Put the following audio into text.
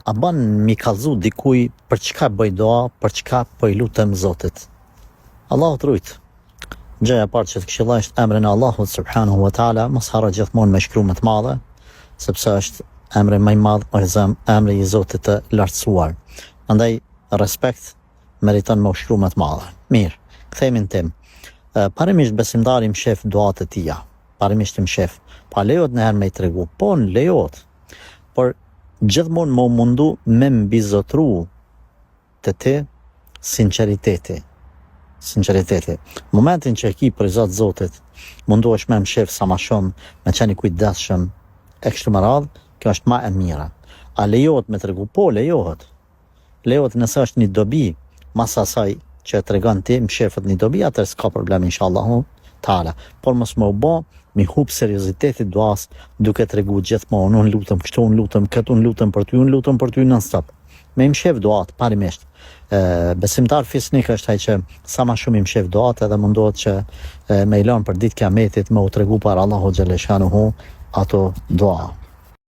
A ban m'i kallzu dikuj për çka bëj dua, për çka po i lutem Zotit? Allahu të rujt. Gjëja e parë që të këshilloj është emrin e Allahut subhanahu wa taala, mos harro gjithmonë me shkru me të madhe, sepse është emri më i madh, është emri i Zotit të lartësuar. Andaj respekt meriton me u shkru me të madhe. Mirë, kthehemi në temë. Parimisht besimtari mshef duat e tija. Parimisht i mshef. Po a lejohet nëherë me i tregu? Po, lejohet. Por gjithmonë me u mundu me mbizotru te ti sinqeriteti. Sinqeriteti. Momentin që e ki për Zot Zotit, mundohesh me mshef sa ma shumë, me qenë i kujdesshëm, e kështu me radhë, kjo është ma e mira. A lejohet me tregu? Po, lejohet. Lejohet nëse është një dobi mas asaj që e tregon ti, mshefet një dobi, atëherë s'ka problem inshallahu teala. Por mos me u bo, m'i hup serioziteti duas duke tregu gjithmonë, unë lutem kështu, unë lutem këtë, unë lutem për ty, unë lutem për ty non stop. Me i mshef duat parimisht. E, besimtar fisnik është ai që sa ma shumë i mshef duat edhe mundohet që e, me i lënë për ditë kiametit me u tregu para Allahu xhaleshanuhu ato dua.